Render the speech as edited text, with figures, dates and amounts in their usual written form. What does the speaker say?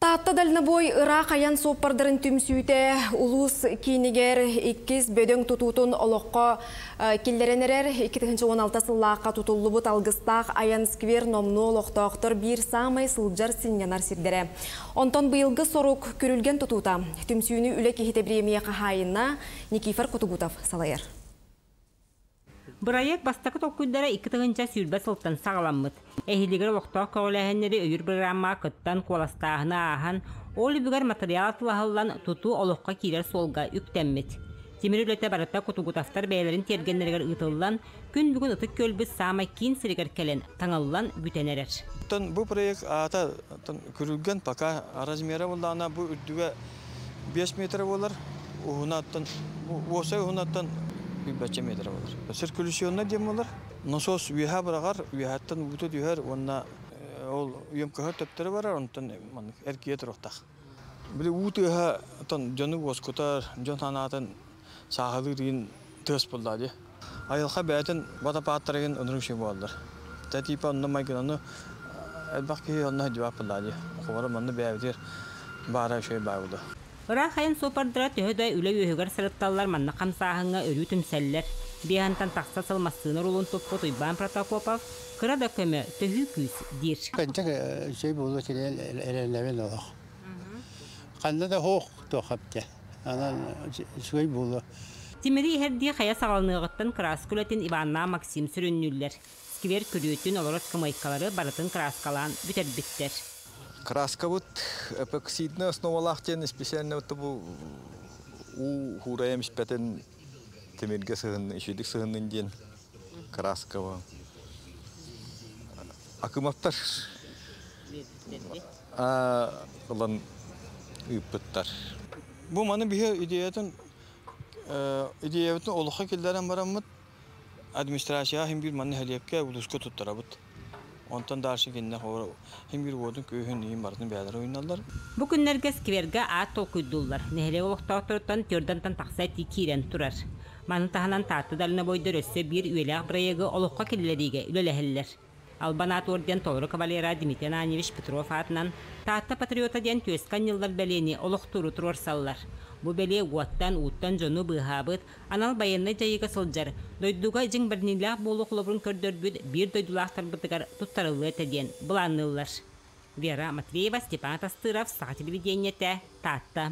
Таатта дальнобой ыраах айан суоппардарын түмсүүтэ улуус киинигэр иккис бөдөҥ тутуутун олоххо киллэрэн эрэр. 2016 сыллаахха тутуллубут алгыстаах айан сквер номнуо олохтоохтор биир саамай сылдьар сынньанар сирдэрэ. Онтон быйылгы сорук күрүлгэн тутуута. Түмсүүнү үлэ киһитэ бириэмийэ хаһаайына Никифор Кутугутов салайар. Бырайыак бастакы толкуйдара 2020 сылтан саҕаламмыт. Эһиилигэр олохтоох көҕүлээһиннэри өйүүр бырагыраамаҕа кыттан, куоластааһыны ааһан, ол үбүгэр матырыйаал атыылаһыллан, тутуу олоххо киирэр суолга үктэммит. Тимир үлэтэ барыта Кутугутовтар бэйэлэрин тиэргэннэригэр ыытыллан, күн бүгүн Ытык Күөлбүт саамай киин сиригэр кэлэн, таҥыллан бүтэн эрэр. Оттон бу проект аата Күрүлгэн пока размера буоллаҕына бу үрдүгэ 5 метр буолар, уһунаттан уопсай уһунаттан бачча метр буолар. Циркуляционный диэн буолар. Насос үөһэ быраҕар, үөһэттэн уута түһэр уонна ол үөмкөһөр төптөрү барар, онтон маннык эргийэ туруохтаах. Били уу тыаһа оттон дьону уоскутар, дьон санаатын сааһылыыр иин тыас буолла дии. Айылҕа бэйэтин водопадтарыгын оннук үчүгэй буолаллар. Тэ типа онно майгынаны элбэх киһи онно сылдьыбат буолла дии. Холобура манна бэйэбитигэр баара үчүгэй баар буолуо. Ыраах айан суоппардара төһө да үлэ үөһүгэр сырытталлар манна хамсааһыҥҥа өрүү түмсэллэр. Биэһантан тахса сыл массыына уруулун туппут Уйбаан Протопопов кыра да көмө, төһүү күүс диир. Кэнчик үчүгэй буолуо эрэнэбин олох. Ханна да суох туох эбитэ. Анан үчүгэй буолуо. Тимири иһэрдии хайа саҕаланыаҕыттан кырааска үлэтин Иваннаах Максим сүрүннүүллэр. Сквер күрүөтүн, олорор скамейкалары барытын кырааскалаан бүтэрбиттэр. Краскабыт эпоксидный основалаах диэн специально бу уу хуурайам испэтин тимиргэ сыһын үчүгдүк сыһыннын диэн краскаба Акымовтар ылан ыыппыттар. Бу маны биһи идеятын идеябытын олоххо киллэрэн бараммыт администрацияҕа син биир манна нэһилиэккэ улууска туттарабыт. Онтон дальше кинилэр син биир уотун күөһүн иһин барытын бэйэлэрэ уйуналлар. Бу күннэргэ сквергэ аат толкуйдууллар. Нэһилиэк олохтоохторуттан төрдантан тахса этии киирэн турар. Маны таһынан Таатта дальнобойдар өссө биир үйэлээх бырайыагы олоххо киллэриигэ үлэлэһэллэр. Албан аат орден толору кавалера Дмитрий Ананьевич Петров аатынан Таатта патриота диэн түөскэ анньыллар бэлиэни олохтууру туруорсаллар. Бу бэлиэ уоттан, ууттан дьону быыһаабыт, анал байыаннай дьайыыга сылдьар, дойдуга дьиҥ бэриниилээх буолуу холобурун көрдөрбүт биир дойдулаахтарбытыгар туттарыллыа этэ диэн былаанныыллар. Вера Матвеева, Степан Тастыров, Саха телевидениетэ, Таатта.